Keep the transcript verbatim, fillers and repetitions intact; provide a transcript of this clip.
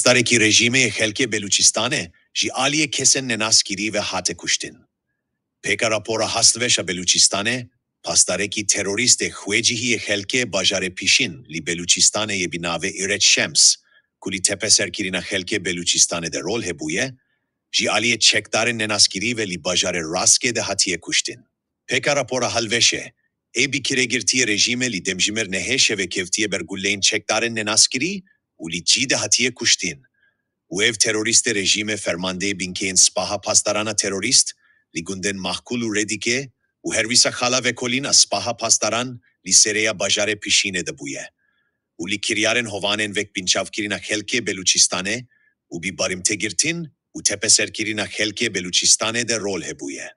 çekdarekî rejîmê yê xelkê Belûçistanê ji aliyê kesên nenaskirî ve hate kuştin. Pêka rapora Hastveşa Belûçistanê, pasdarekî terorîst ê xwecihî yê xelkê bajarê Pîşîn li Belûçistanê yê bi navê Îreç Şems, ku li tepeserkirina xelkê Belûçistanê de rol hebûye, ji aliyê çekdarên nenaskirî ve li bajarê Raskê de hatiye kuştin. Pêka rapora Halveşê, ê bi kiregirtiyê rejîmê li Demjimêr nehê şevê kevtiye ber guleyên çekdarên nenaskirî û li cî de hatiye kuştin. Û ev terorîstê rejîmê fermandeyê bînkeyên Spaha Pasdarana terorîst li gundên Mahkul û Redîkê û her wisa xala vekolîna Spaha Pasdaran li serêya bajarê Pîşînê de bûye û li kiryarên hovanên vek binçavkirina xelkê Belûçistanê û bi barîmtêgirtin û tepeserkirina xelkê Belûçistanê de rol hebûye.